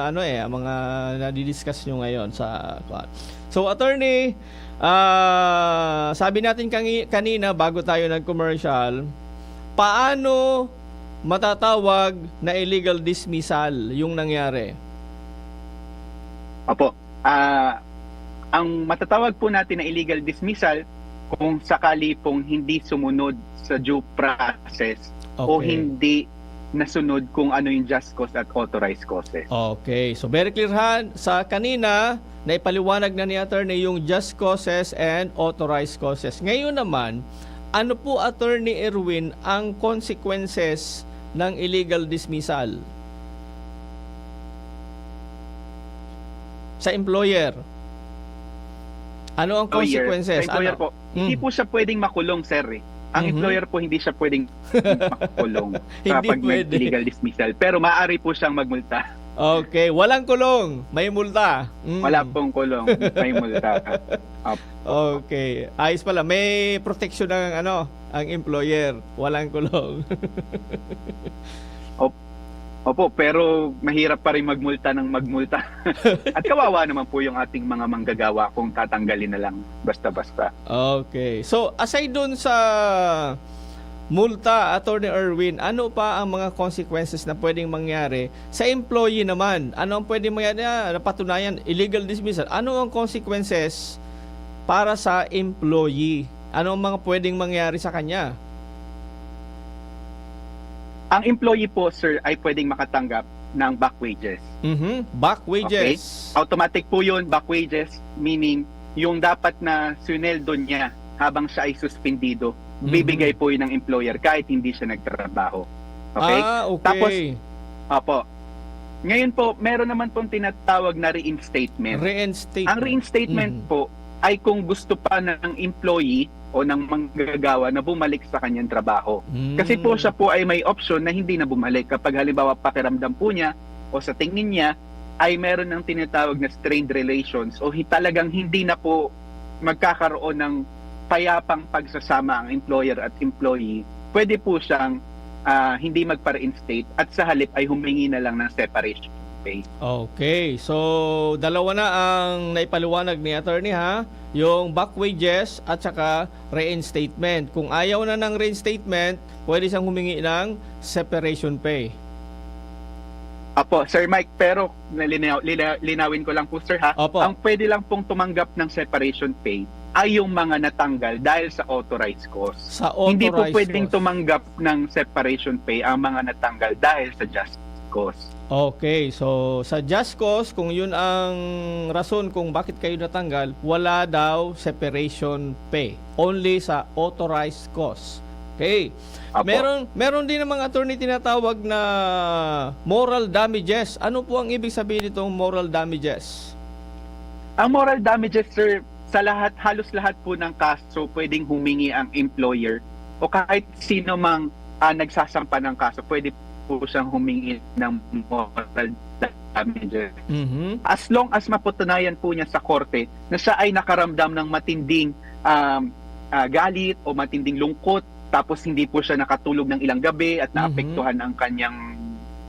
ano eh, ang mga nadidiscuss nyo ngayon sa kuwan. So, attorney, ah, sabi natin kangi- kanina bago tayo nag-commercial, paano matatawag na illegal dismissal yung nangyari? Opo. Ah, ang matatawag po natin na illegal dismissal kung sakali pong hindi sumunod sa due process o Okay. hindi nasunod kung ano yung just cause at authorized causes. Okay. So, very clear, ha. Sa kanina, naipaliwanag na ni attorney yung just causes and authorized causes. Ngayon naman, ano po, Attorney Erwin, ang consequences ng illegal dismissal sa employer? Ano ang Employer. consequences? Sa employer Ano? po, hindi Mm. po siya pwedeng makulong, sir, eh. Ang Mhm. employer po, hindi siya pwedeng makulong Hindi kapag pwede. nag-illegal dismissal. Pero maaari po siyang magmulta. Okay, walang kulong, may multa. Mm. Wala pong kulong, may multa. Opo. Okay. Ayos pala, may protection ang ano, ang employer. Walang kulong. Op- Opo, pero mahirap pa rin magmulta ng magmulta. At kawawa naman po yung ating mga manggagawa kung tatanggalin na lang basta-basta. Okay. So, aside dun sa multa, Attorney Erwin, ano pa ang mga consequences na pwedeng mangyari sa employee naman? Ano ang pwedeng mangyari? Ah, napatunayan, illegal dismissal. Ano ang consequences para sa employee? Ano ang mga pwedeng mangyari sa kanya? Ang employee po, sir, ay pwedeng makatanggap ng back wages. Mhm. Back wages. Automatic po yun, back wages, meaning yung dapat na sweldo niya habang siya ay suspendido, Mhm. bibigay po yun ng employer kahit hindi siya nagtrabaho. Okay? Ah, okay. Tapos, opo. Ngayon po, meron naman pong tinatawag na reinstatement. Reinstatement. Ang reinstatement Mhm. po ay kung gusto pa ng employee o ng manggagawa na bumalik sa kanyang trabaho. Mm. Kasi po siya po ay may option na hindi na bumalik kapag halimbawa pakiramdam po niya o sa tingin niya ay meron ng tinatawag na strained relations o hi- talagang hindi na po magkakaroon ng payapang pagsasama ang employer at employee, pwede po siyang ah, hindi magpa-reinstate at sa halip ay humingi na lang ng separation pay. Okay. So, dalawa na ang naipaliwanag ni attorney, ha? Yung back wages at saka reinstatement. Kung ayaw na ng reinstatement, pwede siyang humingi ng separation pay. Apo, Sir Mike, pero nalinaw, lina- linawin ko lang po, sir, ha? Opo. Ang pwede lang pong tumanggap ng separation pay ay yung mga natanggal dahil sa authorized cause. Sa Hindi po authorized pwedeng cause. tumanggap ng separation pay ang mga natanggal dahil sa just cause. Okay, so sa just cause, kung yun ang rason kung bakit kayo natanggal, wala daw separation pay. Only sa authorized cause. Okay. Apo. Meron, meron din namang attorney tinatawag na moral damages. Ano po ang ibig sabihin nitong moral damages? Ang moral damages, sir, sa lahat, halos lahat po ng kaso, pwedeng humingi ang employer o kahit sino mang ah, nagsasampa ng kaso, pwede po siyang humingi ng moral damages. Mhm. As long as mapatunayan po niya sa korte na siya ay nakaramdam ng matinding um, ah, galit o matinding lungkot, tapos hindi po siya nakatulog ng ilang gabi at Mhm. naapektuhan ang kanyang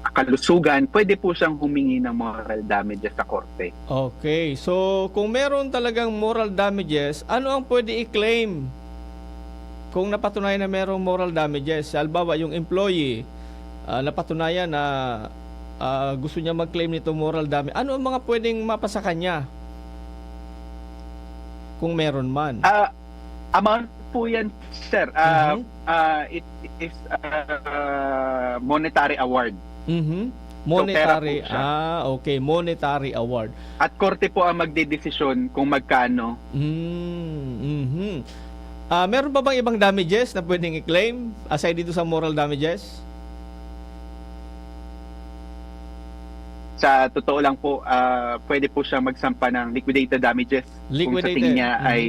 kalusugan, pwede po siyang humingi ng moral damages sa korte. Okay. So, kung meron talagang moral damages, ano ang pwede i-claim kung napatunayan na merong moral damages? Halimbawa, yung employee, ah, napatunayan na, ah, gusto niya mag-claim nitong moral damage, ano ang mga pwedeng mapasa kanya? Kung meron man. Ah, amount po yan, sir. Ah, Mhm. ah, it is ah, monetary award. Mhm. So, pera Monetary. po siya. Ah, okay. Monetary award. At korte po ang magdedesisyon kung magkano. Mm, mhm. Ah, meron pa bang ibang damages na pwedeng i-claim aside dito sa moral damages? Sa totoo lang po, ah, pwede po siya magsampa ng liquidated damages kung sa Liquidated. tingin niya Mhm. ay...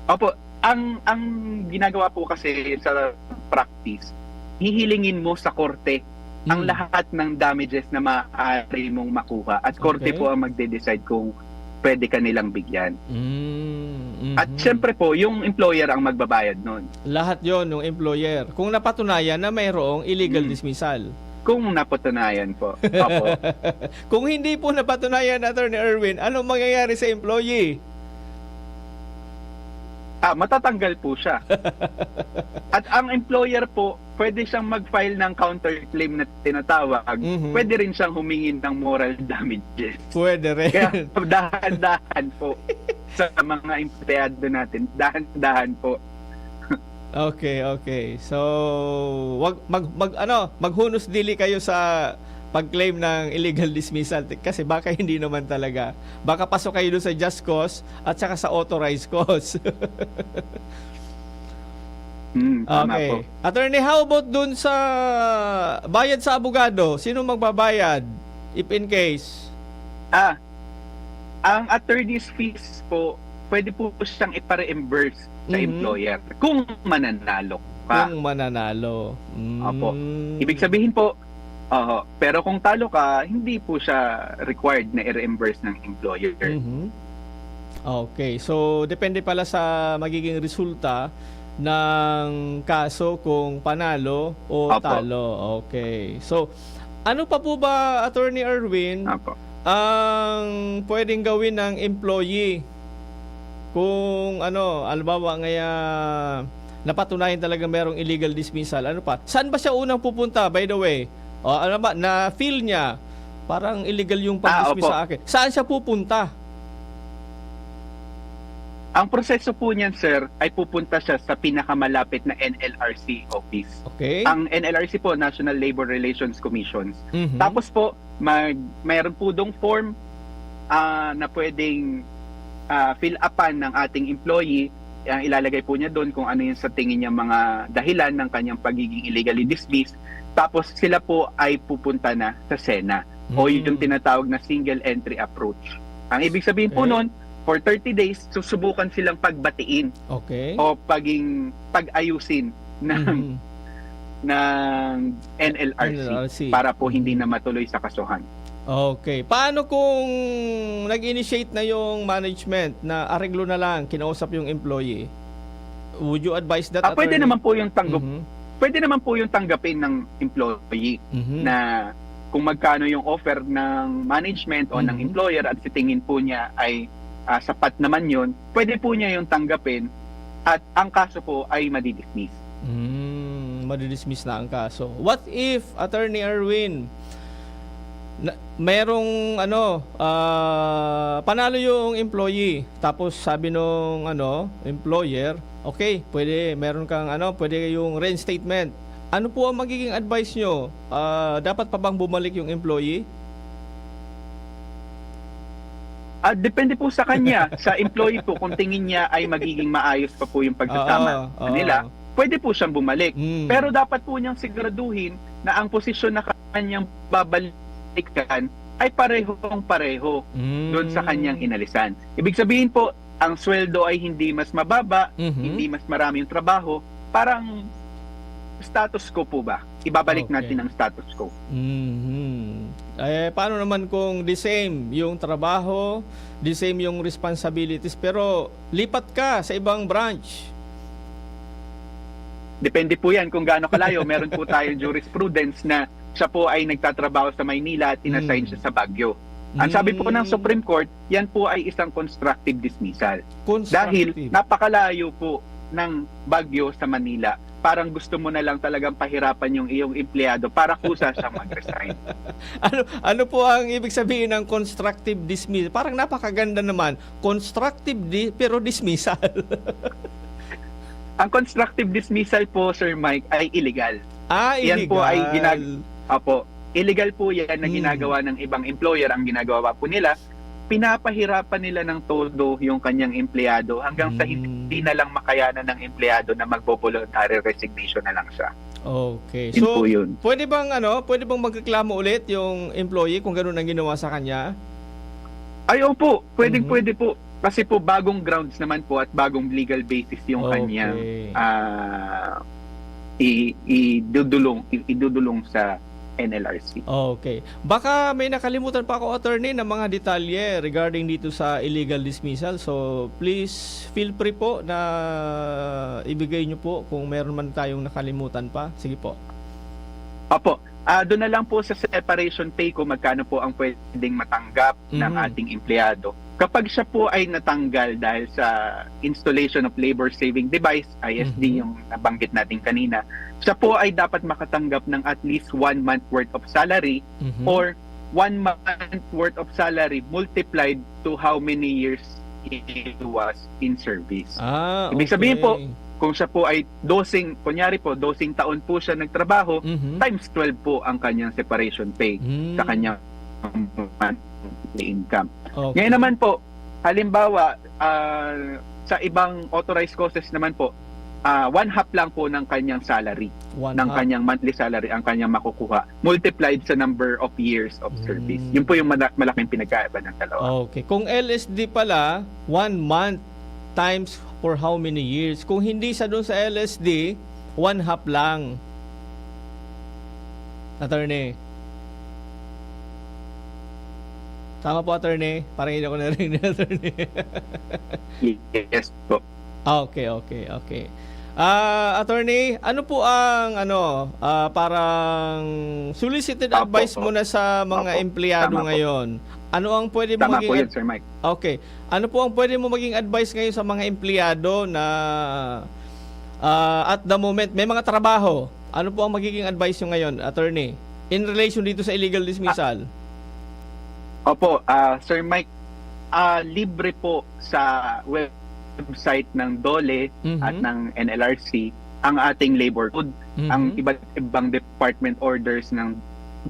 Opo, ang ang ginagawa po kasi sa practice, hihilingin mo sa korte ang Mm. lahat ng damages na maaari mong makuha at korte Okay. po ang magde-decide kung pwede ka nilang bigyan. Mm, At mhm. syempre po, yung employer ang magbabayad nun. Lahat yon ng employer. Kung napatunayan na mayroong illegal Hmm. dismissal. Kung napatunayan po. Opo. Kung hindi po napatunayan, Attorney Erwin, anong mangyayari sa employee? Ah, matatanggal po siya. At ang employer po, pwede siyang mag-file ng counterclaim na tinatawag. Mhm. Pwede rin siyang humingi ng moral damages. Pwede rin. Kaya dahan-dahan po sa mga empleyado natin. Dahan-dahan po. Okay, okay. So, wag mag, mag ano, maghunos dili kayo sa pag-claim ng illegal dismissal kasi baka hindi naman talaga. Baka pasok kayo doon sa just cause at saka sa authorized cause. Hmm, tama po. Okay. Attorney, how about doon sa bayad sa abogado? Sino magbabayad if in case? Ah, ang attorney's fees po, pwede po siyang ipa-reimburse sa Mhm. employer kung mananalo ka. Kung mananalo. Mm. Opo. Ibig sabihin po, oho, pero kung talo ka, hindi po siya required na i-reimburse ng employer. Mhm. Okay. So, depende pala sa magiging resulta ng kaso kung panalo o Opo. talo. Okay. So, ano pa po ba, Attorney Erwin, Opo. ang pwedeng gawin ng employee kung ano, halimbawa ngaya napatunayan talaga merong illegal dismissal, ano pa? Saan ba siya unang pupunta, by the way? O, ano ba, na-feel niya, parang illegal yung pag-dismiss Ah, opo. sa akin. Saan siya pupunta? Ang proseso po niyan, sir, ay pupunta siya sa pinakamalapit na N L R C office. Okay? Ang N L R C po, National Labor Relations Commission. Mhm. Tapos po, mag, mayroon po dong form ah, na pwedeng ah, fill upan ng ating employee. Ang ilalagay po niya doon kung ano yung sa tingin niya mga dahilan ng kanyang pagiging illegally dismissed. Tapos sila po ay pupunta na sa SENA o Mm. yung tinatawag na single entry approach. Ang ibig sabihin po Okay. noon, for thirty days, susubukan silang pagbatiin Okay. o paging pag-ayusin ng Mhm. ng N L R C N L R C. para po hindi Mhm. na matuloy sa kasuhan. Okay. Paano kung nag-initiate na yung management na areglo na lang, kinausap yung employee? Would you advise that, Ah, pwede attorney? naman po yung tanggap Mhm. Pwede naman po yung tanggapin ng employee Mhm. na kung magkano yung offer ng management o ng Mhm. employer at sa tingin po niya ay ah, sapat naman yun, pwede po niya yung tanggapin at ang kaso po ay madidismiss. Mm, madidismiss na ang kaso. What if, Attorney Erwin, na, merong ano, ah, panalo yung employee, tapos sabi nung ano, employer, "Okay, pwede, meron kang ano, pwede yung reinstatement." Ano po ang magiging advice nyo? Ah, dapat pa bang bumalik yung employee? Ah, depende po sa kanya, sa employee po, kung tingin niya ay magiging maayos pa po yung pagsasama Oo, oo. nila, pwede po siyang bumalik. Mm. Pero dapat po niyang siguraduhin na ang posisyon na kanyang babalikan ay parehong-pareho Mm. doon sa kanyang inalisan. Ibig sabihin po, ang sweldo ay hindi mas mababa, Mhm. hindi mas marami yung trabaho, parang status quo po ba? Ibabalik Okay. natin ang status quo. Mhm. Eh, paano naman kung the same yung trabaho, the same yung responsibilities, pero lipat ka sa ibang branch? Depende po yan kung gaano kalayo. Meron po tayong jurisprudence na siya po ay nagtatrabaho sa Maynila at inassign Mm. siya sa Baguio. Ang sabi po ng Mm. Supreme Court, yan po ay isang constructive dismissal. Constructive. Dahil napakalayo po ng Baguio sa Manila. parang gusto mo na lang talagang pahirapan yung iyong empleyado para kusa siyang mag-resign. Ano ano po ang ibig sabihin ng constructive dismissal? Parang napakaganda naman. Constructive di, pero dismissal. Ang constructive dismissal po, Sir Mike, ay illegal. Ah, Yan illegal. po ay ginag- Apo, illegal po yan na Hmm. ginagawa ng ibang employer. Ang ginagawa po nila, pinapahirapan nila ng todo yung kanyang empleyado hanggang sa Hmm. hindi na lang makayanan ng empleyado na magbo-voluntary resignation na lang siya. Okay. Yun So, po yun. pwede bang ano, pwede bang magreklamo ulit yung employee kung ganun ang ginawa sa kanya? Ay, opo. Pwedeng Mhm. pwede po. Kasi po, bagong grounds naman po at bagong legal basis yung Okay. kanyang ah, i- idudulong, i- idudulong sa N L R C. Okay. Baka may nakalimutan pa ako, attorney, na mga detalye regarding dito sa illegal dismissal. So, please feel free po na ibigay nyo po kung meron man tayong nakalimutan pa. Sige po. Opo, ah, doon na lang po sa separation pay kung magkano po ang pwedeng matanggap ng Mhm. ating empleyado. Kapag siya po ay natanggal dahil sa installation of labor saving device, I S D, Mhm. yung nabanggit natin kanina, siya po ay dapat makatanggap ng at least one month worth of salary Mhm. or one month worth of salary multiplied to how many years he was in service. Ah, Ibig sabihin po, okay. Kung siya po ay dosing, kunyari po, dosing taon po siya nagtrabaho, Mhm. times twelve po ang kanyang separation pay Mm. sa kanyang monthly income. Okay. Ngayon naman po, halimbawa, ah, sa ibang authorized causes naman po, ah, one half lang po ng kanyang salary, One ng half. Kanyang monthly salary ang kanyang makukuha, multiplied sa number of years of service. Mm. Yun po yung mala- malaking pinagkaiba ng dalawa. Okay. Kung L S D pala, one month times for how many years? Kung hindi sa doon sa L S D, one half lang. Attorney. Tama po, attorney. Parang hindi ako narinig ni attorney. Yes po. Ah, okay, okay, okay. Ah, attorney, ano po ang ano, ah, parang solicited Apo, advice po. Muna sa mga Apo, empleyado tama po. Ngayon? Ano ang pwede mo Tama maging po ad- yun, Sir Mike. Okay. Ano po ang pwede mo maging advice ngayon sa mga empleyado na ah, at the moment may mga trabaho? Ano po ang magiging advice nyo ngayon, attorney, in relation dito sa illegal dismissal? Opo, ah, Sir Mike, ah, libre po sa website ng DOLE Mhm. at ng N L R C ang ating labor code, Mhm. ang iba't ibang department orders ng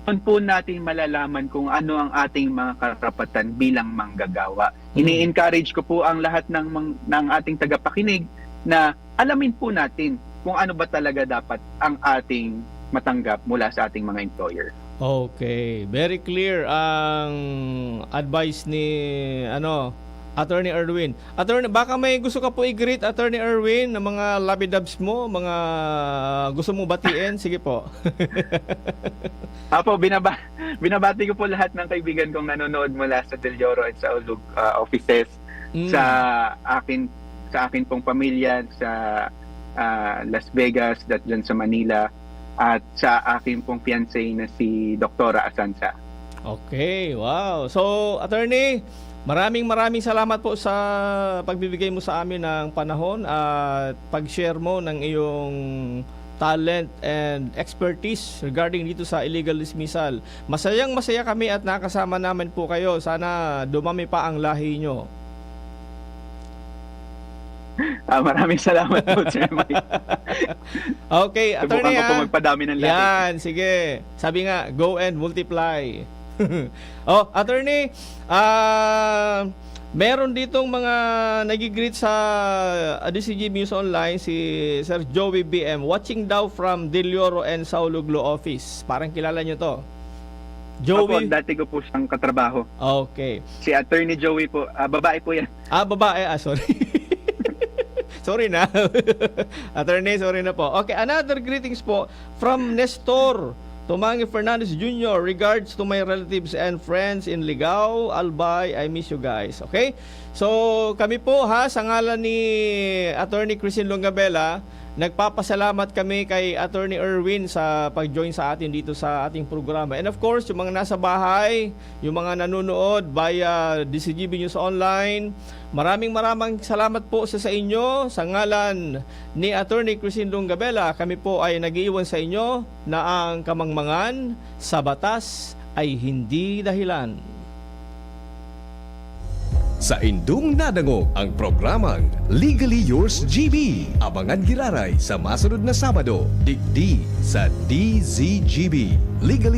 doon po natin malalaman kung ano ang ating mga karapatan bilang manggagawa. Mhm. Ini-encourage ko po ang lahat ng mang- ng ating tagapakinig na alamin po natin kung ano ba talaga dapat ang ating matanggap mula sa ating mga employer. Okay, very clear ang advice ni ano, Attorney Erwin. Attorney, baka may gusto ka po i-greet, Attorney Erwin, ng mga labidabs mo, mga gusto mong batiin, sige po. Apo, binaba binabati ko po lahat ng kaibigan kong nanonood mula sa Del Oro at sa Ulog ah, offices, Mm. sa akin sa akin pong pamilya sa ah, Las Vegas, at dyan sa Manila, at sa akin pong fiancé na si Doktora Asansa. Okay, wow. So, attorney, maraming maraming salamat po sa pagbibigay mo sa amin ng panahon at pag-share mo ng iyong talent and expertise regarding dito sa illegal dismissal. Masayang masaya kami at nakasama namin po kayo. Sana dumami pa ang lahi nyo. Ah, maraming salamat po, Sir Mike. Okay, Subukan attorney, ko po ah. magpadami ng lahi. Yan, sige. Sabi nga, go and multiply. Oh, attorney, ah, meron ditong mga nagigreet sa ah, D C G News Online, si Sir Joey B M, watching daw from Del Oro and Sauluglo office. Parang kilala nyo to. Opo, Joey? Dati ko po siyang katrabaho. Okay. Si Attorney Joey po, ah, babae po yan. Ah, babae. Ah, sorry. Sorry na. Attorney, sorry na po. Okay, another greetings po from Nestor Tumangi Fernandez Junior. Regards to my relatives and friends in Ligao, Albay. I miss you guys. Okay? So, kami po ha, sa ngalan ni Attorney Christine Longabela, Nagpapasalamat kami kay Attorney Erwin sa pag-join sa atin dito sa ating programa. And of course, yung mga nasa bahay, yung mga nanonood via D Z G B News Online, maraming maraming salamat po sa, sa inyo. Sa ngalan ni Attorney Christine Lungabela, kami po ay nag-iiwan sa inyo na ang kamangmangan sa batas ay hindi dahilan. Saindong nadangog ang programang Legally Yours G B. Abangan giraray sa masunod na Sabado, digdi sa D Z G B. Legally